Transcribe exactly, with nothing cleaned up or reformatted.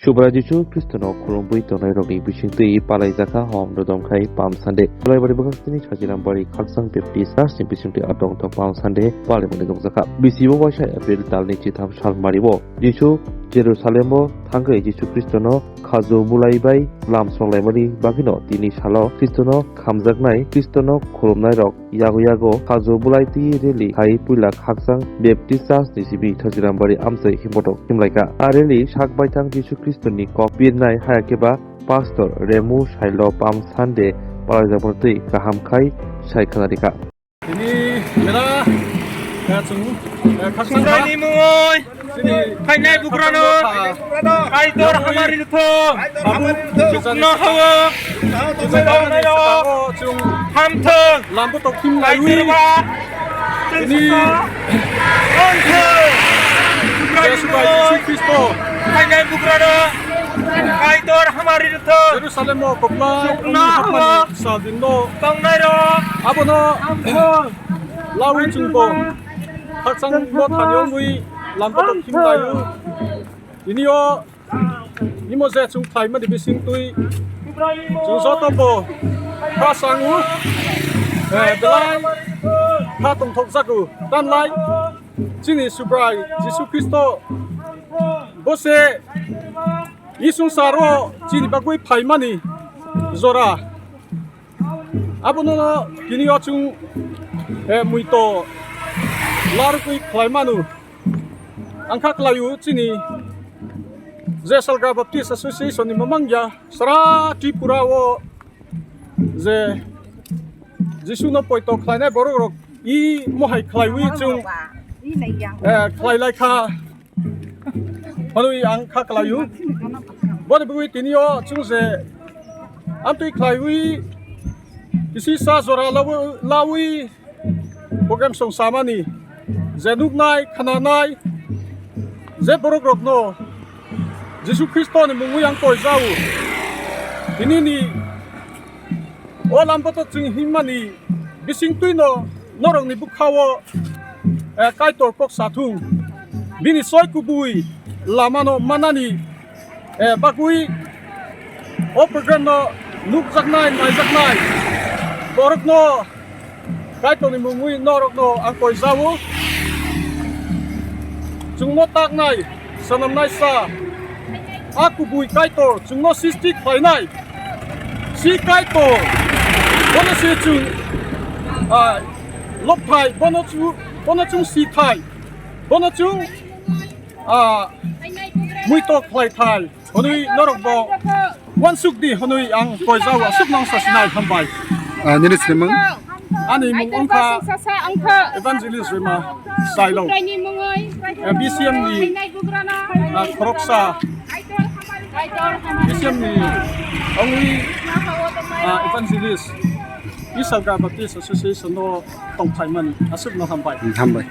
Subrai Jisu Khristono khulumwi tongnairokni bisingtwi palaijakha hom dodom khai Palm Sunday. Khlaibari bwkhakstini Sajirambari Khakchang Baptist Church ni bisingtwi atong tong Palm Sunday palaimani nukjakha. Bisi bo waisa April talni chitham sal mario Jisu Jerusalemo thangwi Jisu Khristono khajo bulai bai lam songlaimani bagwino tini salo Khristono khamjaknai, Khristono khulumnairok yago yago khajo bulai twi rally khai puila Khakchang Baptist Church ni simi Sajirambari amchai himbotok himlaikha. A rally sak baithang Jisu Khristoni kok birnai, haya khe ba Pastor Remu Sailo Palm Sunday palaijakmani twi kaham khai sai khwnarikha. Tini mela, eh, chwng, eh, Khakchang Subraini mungwi. Phainai bukrano Kaitor hamari rwthung. Chukno hawo. Hamthung. Lambo tokthim laiwi. Kaitor ba. Ini. Onthung. Jesu bai Jisu Khristo. Phainai bukrano Kaitor hamari rwthung. Jerusalem o kopla. Chukno hawo. Sadin no. Tongnai ro. Abono. Hamthung. Lawi chungbo. Khakchang no thani ongwi lambo tokthim laiwi. Ini o Imo je chwng khlaimani bisingtwi chwng joto bo kha sango, eh, belai kha tongthokjago. Tanlai chini Subrai Jisu Khristo bo se isungsaro chini bagwi phaimani jora. Abono tini o chwng, eh, muito larwkwi khlai mano. Ang kha khlaio chini Jesalga Baptist Association ni mamang ya sara Tripura o je Jisu no poito khlainai borok rok i mohai khlaiwi chwng, eh, khlai lai kha. Hwnwi ang kha khlaio. Boni bwgwi tini o chwng je amtwi khlaiwi kisi sa jora lawi, lawi program song samani je nuknai, khnanai, je borok rokno Jisu Khristo ni mungwi ang koi jao. Tini ni O lampoto chwng himmani bisingtwino norokni bwkhao, eh, Kaitor kok sathung. Bini soi kubui lamano manani, eh, bagwi o programno nukjaknai, naijaknai borokno Kaitorni mungwi norokno ang koi jao. Chwngno taknai, swnamnaisa, a kubui Kaitor chwngno sisti khlainai. Si Kaitor, bono se chwng, ah, lobthai, bono chu-, bono chwng sithai, bono chwng, ah, muito khlaithai. Hwnwi norokbo uansuk di hwnwi ang koi jao, aswk nang sasinai, hambai. Ah, nini sinimung? Ani mung wngkha Evangelist Rema Sailo. Eh, B C M ni, ah, khoroksa. B C M ni wngwi, ah, Evangelist Isalga Baptist Association no tongphaimani. Aswkno hambai. Hambai.